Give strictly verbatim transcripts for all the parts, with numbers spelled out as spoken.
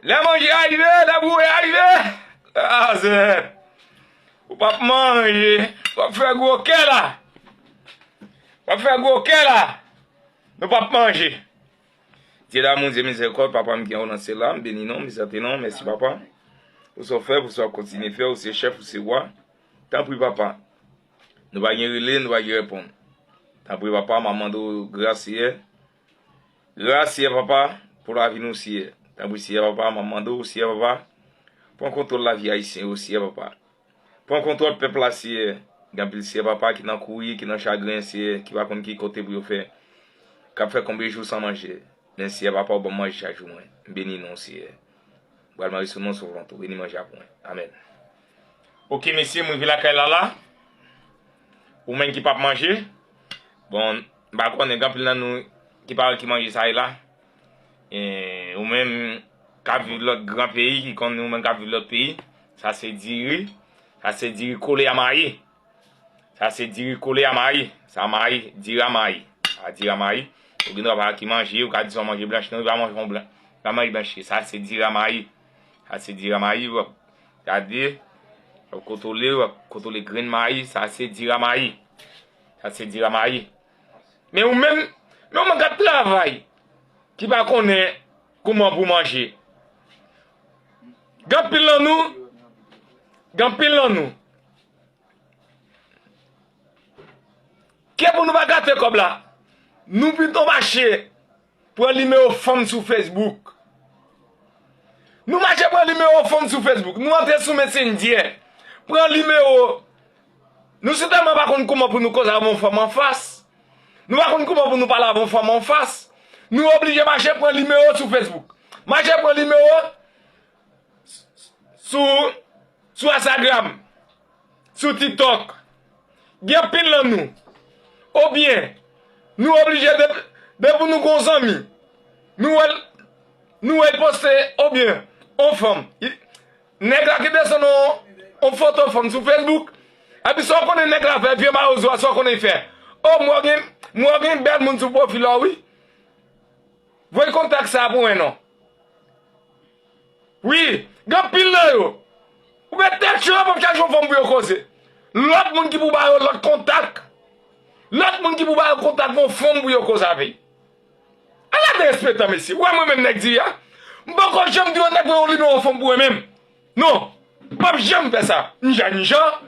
Lè manje a rive, lè boure a rive, azè, ou p ap manje, w ap fè gwo kè la. W ap fè gwo kè la. Nou p ap manje. Dye damou, Dye mizèrikòd, papa m ki anwo nan syèl la, m beni non, m egzante non, mèsi papa. Pou sa w fè, pou sa w ap kontinye fè, ou se chèf, ou se wa. Tanpri papa. Nou pa gen rele, nou pa gen reponn. Tanpri papa, m ap mande w gras Seyè. Gras Seyè papa, pou lavi nou Seyè. Tanpri Seyè papa, m ap mande w Seyè papa. Pran kontwòl lavi ayisyen yo Seyè papa. Pran kontwòl pèp la Seyè. Gen anpil Seyè papa ki nan kouri, ki nan chagren Seyè, ki pa konn ki kote pou yo fè. K ap fè konbyen jou san manje. Men Seyè papa, ou ban m manje chak jou mwen. M beni non w Seyè. M pral manje sou non sou volonte w. Beni manje a pou mwen. Amèn. Oke mesye, m rive lakay la la. Ou menm ki p ap manje. Bon, m pa konnen gen anpil nan nou ki pa wè ki manje sa ye la. E, ou menm k ap viv lòt gran peyi, ki konn ou menm k ap viv lòt peyi. Sa se diri. Sa se diri kole a mayi. Sa se diri kole a mayi. Sa mayi, diri a mayi. Sa diri a mayi. Ou gen dwa pa ki manje, ou ka di se yon manje blanch, non, li pa manje yon blan-, pa manje blanch. Sa se diri a mayi. Sa se diri a mayi, w ap gade, w ap kontwole, w ap kontwole grenn mayi. Sa se diri a mayi. Sa se diri a mayi. Men ou menm, men ou menm k ap travay, ki pa konnen kouman pou manje. Gen anpil nan nou, gen anpil nan nou. Ke pou nou pa gate kòb la, nou pito mache pran nimewo fanm sou Facebook. Nou mache pran nimewo fanm sou Facebook. Nou antre sou Messenger, pran nimewo. Nou sitèlman pa konn kouman pou nou koze avè yon fanm anfas. Nou pa konn kouman pou nou pale avè yon fanm anfas. Nou oblije mache pran nimewo sou Facebook. Mache pran nimewo sou, sou Instagram, sou TikTok. Gen anpil nan nou. Oubyen, nou oblije de, depi nou gon zanmi, nou wè l, nou wè l poste, oubyen, on fanm. I, nèg la ki desann on, on foto fanm sou Facebook. Epi sa w konnen nèg la fè, vye mawozo a, sa w konnen l fè. O, mwen gen, mwen gen bèl moun sou pwofil la, wi. Voye kontak sa pou mwen non. Wi, gen anpil nan yo. Ou mèt tèt yo, yo p ap chache yon fanm pou yo koze. Lòt moun ki pou ba yo lòt kontak. Lòt moun ki pou ba yo kontak yon fanm pou yo koze avè l. Ala derespektan, mesye. Ou wè mwen menm nèg diri a? M poko janm di yon nèg voye yon nimewo fanm pou mwen menm. Non. M p ap janm fè sa. M jèn jan.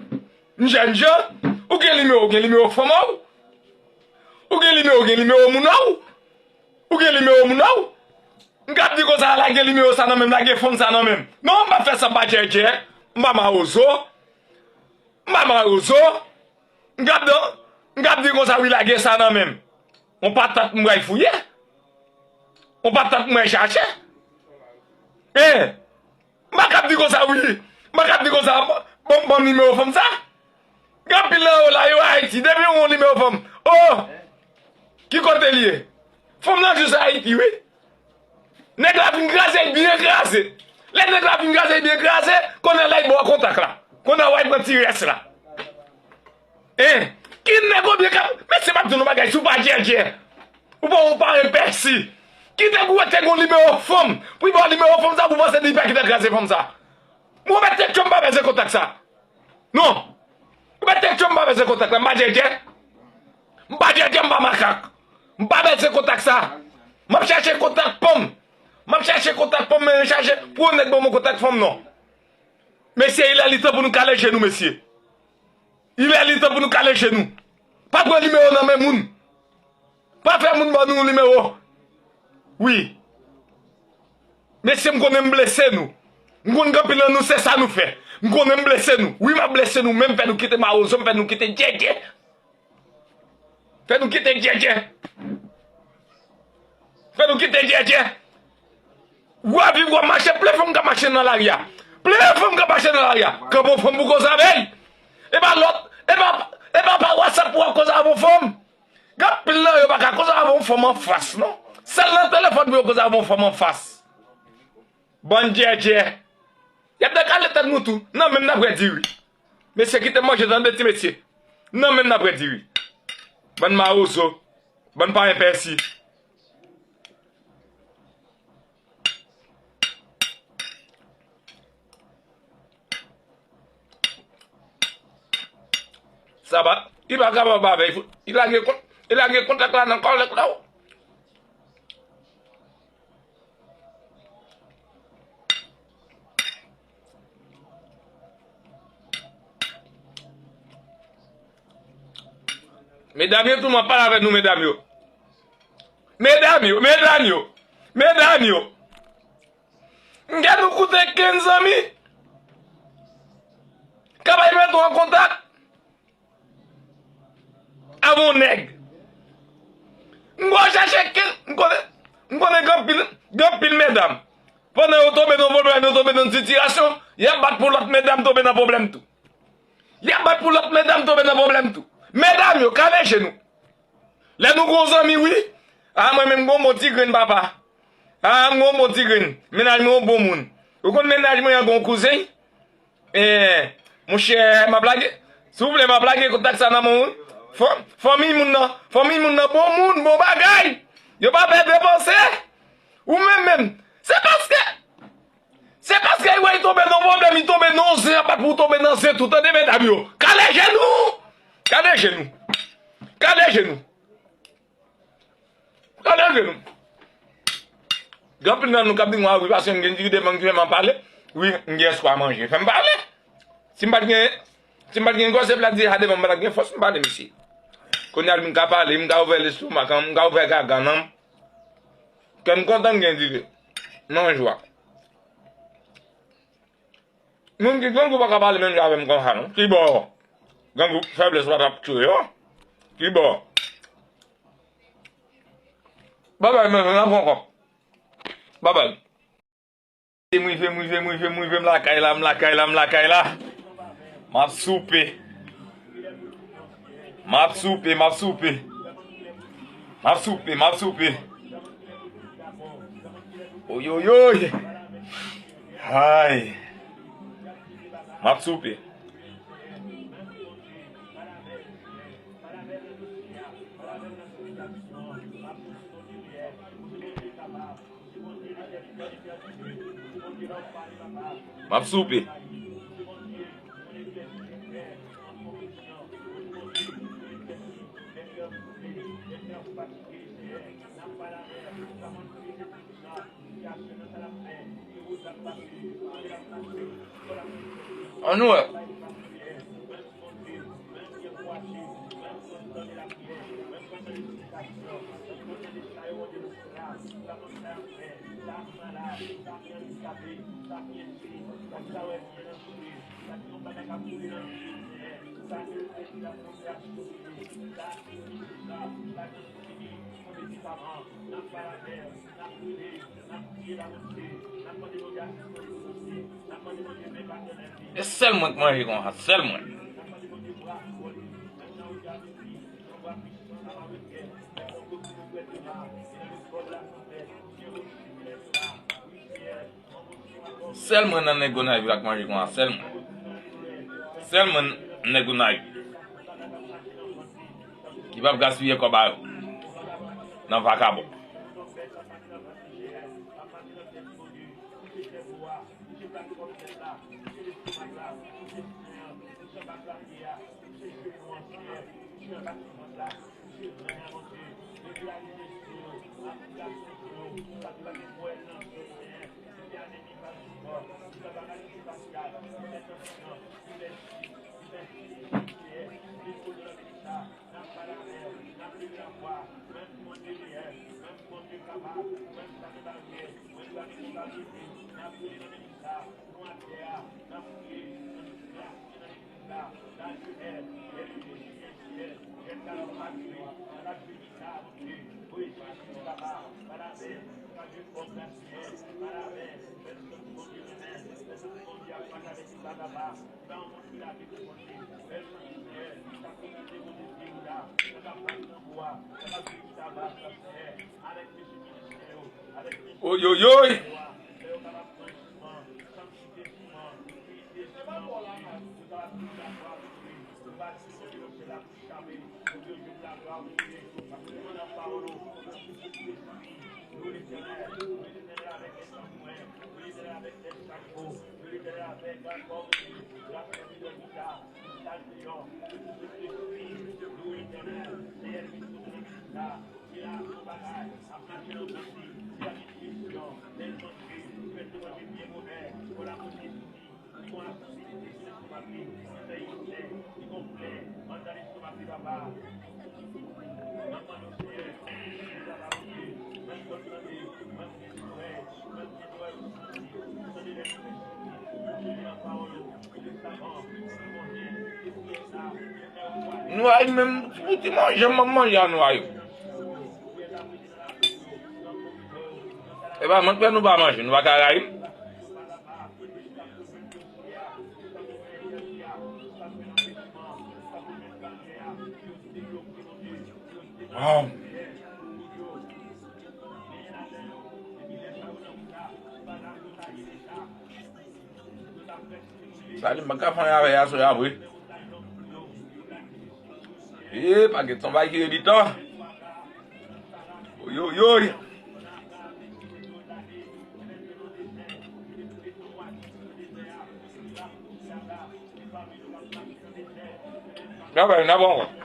M jèn jan. Ou gen nimewo, ou gen nimewo fanm ou. Ou gen nimewo, ou gen nimewo moun ou. Ou gen nimewo moun ou. M k ap di konsa, lage nimewo sa nan men m, lage fanm sa nan men m. Non, m p ap fè sa, m pa djèdjè, m pa mawozo. M pa mawozo. M k ap di, m k ap di konsa, wi, lage sa nan men m. On patat m pral fouye. On patat m pral chache. Hein? M pa k ap di konsa, wi. M pa k ap di konsa, bon, bon nimewo fanm sa. Gen anpil nan yo la, yo Ayiti. Depi yon nimewo fanm, oh! Ki kote l ye? Fanm nan jis Ayiti, wi. Nèg la fin kraze l byen kraze. Lè nèg la fin kraze l byen kraze, kounye a l al ba w kontak la. Kounye a w al pran ti rès la. Hein? Ki nèg oubyen ka, mesye, m ap di nou bagay, si w pa djèdjè, ou pa, ou pa enpèsi. Ki nèg ou wè te gon nimewo fanm, pou l ba w nimewo fanm sa, pou w panse li pa gentan kraze fanm sa. Mwen mèt tèt yo, m pa bezwen kontak sa. Non. Ou mèt tèt yo, m pa bezwen kontak la, m pa djèdjè. M pa djèdjè, m pa makak. M pa bezwen kontak sa. M ap chache kontak pa m. M ap chache kontak pa m, men chache pou yon nèg ban mwen kontak fanm non. Mesye, il est temps pou nou kale je nou, mesye. Il est temps pou nou kale je nou. Pa pran nimewo nan men moun. Pa fè moun ban nou nimewo. Wi. Mesye, m konnen m blese nou. M konn gen anpil nan nou, se sa nou fè. M konnen m blese nou. Wi, m ap blese nou, men m fè nou kite mawozo, m fè nou kite djèdjè. Fè nou kite djèdjè. Fè nou kite djèdjè. W ap viv, w ap mache, plen fanm k ap mache nan lari a. Plen fanm k ap mache nan lari a. Kanpe yon fanm pou koze avè l. E pa lòt, e pa, e pa pa WhatsApp pou w ap koze avè yon fanm. Gen anpil nan yo pa ka koze avè yon fanm anfas, non. Sèl nan telefòn pou yo koze avè yon fanm anfas. Bann djèdjè. Y ap dekale tèt nou tou. Nan men m n ap redi, wi. Mesye, kite m manje, tande, ti mesye. Nan men m n ap redi, wi. Bann mawozo. Bann pa enpèsi. Li pa kapab avè l. Li lage kont, li lage kontak la nan kòlèk la. Medam yo, tou m ap pale avè nou, medam yo. Medam yo, medam yo, medam yo. M gen nou koute kenz zanmi k ap al mete w an kontak avè yon nèg. M gwo chèche kenz, m konnen, m konnen gen anpil, gen anpil medam. Pandan yo tonbe nan pwoblèm, yo tonbe nan sitiyasyon, y ap bat pou lòt medam tonbe nan pwoblèm tou. Y ap bat pou lòt medam tonbe nan pwoblèm tou. Medam yo, kale je nou. Lè nou gon zanmi, wi. A, mwen menm gon bon ti grenn papa. A, m gon bon ti grenn. Mennaj mwen yon bon moun. Ou konn mennaj mwen an gon kouzen? Eh, monchè, m ap lage. Silvouplè, m ap lage kontak sa nan men w, wi. Fan-, fanmiy moun nan, fanmiy moun nan bon moun, bon bagay. Yo pa pè depanse. Ou menm menm. Se paske Se paske li wè li tonbe nan pwoblèm, li tonbe nan zen, a pa pou w tonbe nan zen tou, tande medam yo. Kale je nou! Kale je nou! Kale je nou! Kale je nou! Gen anpil nan nou k ap di m, "A wi, paske m gen diri devan m ki fè m ap pale." Wi, m gen espwa manje. Fè m pale! Si m pa t gen, si m pa t gen gwosè pla diri sa devan m, m pa t ap gen fòs m pale, mesye. Kounye a m ka pale, m ka ouvè lestomak, m ka ouvè gaga nan m. Kè m kontan m gen diri. M an jwa. Moun ki grangou pa ka pale menm jan avè m konsa non. Kibò? Grangou, feblès pa t ap tchwe yo. Kibò? Babay, men, men, ankò. Babay. M rive, m rive, m rive, m rive, m lakay la, m lakay la, m lakay la. M ap soupe. M ap soupe, m ap soupe. M ap soupe, m ap soupe. Oyoyoy. Ay. M ap soupe. M ap soupe. Ann wè. E sèl mwen k manje konsa, sèl mwen. Sèl mwen nan nèg Gonayiv la k manje konsa, sèl mwen. Sèl mwen nèg Gonayiv ki p ap gaspiye kòb a yo nan vakabon. Oyoyoy! Nou ay menm, ti bouti manje, m ap manje a nou ay. E pa mwen k fè nou pa manje, nou pa ka rayi m. Waw. Sa li, m pa ka fè anyen avè Yasoya vre. E, pa gen, se yon bagay ki rebitan. Oyoyoy. N ap, n ap ankò.